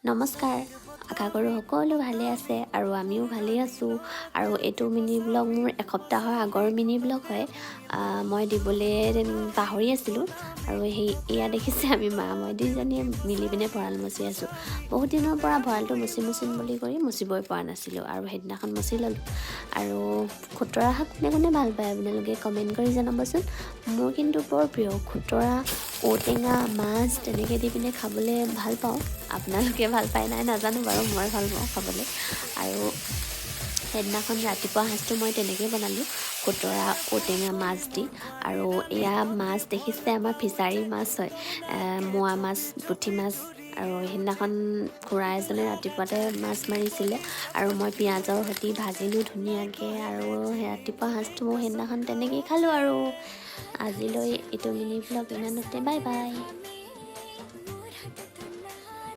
নমস্কাৰ, আশা কৰোঁ সকলো ভালে আছে আৰু আমিও ভালেই আছোঁ। আৰু এইটো মিনি ব্লগ মোৰ এসপ্তাহৰ আগৰ মিনি ব্লগ হয়। মই দিবলৈ পাহৰি আছিলোঁ। আৰু সেই এয়া দেখিছে, আমি মা মই দুইজনীয়ে মিলি পিনে ভঁৰাল মচি আছোঁ। বহুত দিনৰ পৰা ভঁৰালটো মচি মচিম বুলি কৰি মচিবই পৰা নাছিলোঁ আৰু সেইদিনাখন মচি ল'লোঁ। আৰু খুতৰা শাক কোনে কোনে ভাল পায়, আপোনালোকে কমেণ্ট কৰি জনাবচোন। মোৰ কিন্তু বৰ প্ৰিয়। খুতৰা, ঔটেঙা, মাছ তেনেকৈ দি পিনে খাবলৈ ভাল পাওঁ। আপোনালোকে ভাল পায় নাই নাজানো বাৰু, মই ভাল পাওঁ খাবলৈ। আৰু সেইদিনাখন ৰাতিপুৱা সাঁজটো মই তেনেকৈয়ে বনালোঁ, খুতৰা, ঔটেঙা, মাছ দি। আৰু এয়া মাছ দেখিছে, আমাৰ ফিচাৰীৰ মাছ হয়, মোৱা মাছ, পুঠি মাছ। আৰু সেইদিনাখন খুৰা এজনে ৰাতিপুৱাতে মাছ মাৰিছিলে আৰু মই পিঁয়াজৰ সৈতে ভাজিলোঁ ধুনীয়াকৈ। আৰু ৰাতিপুৱা সাঁজটো মই সেইদিনাখন তেনেকৈয়ে খালোঁ। আৰু আজিলৈ এইটো মিনি ব্লগ ইমানতে, বাই বাই।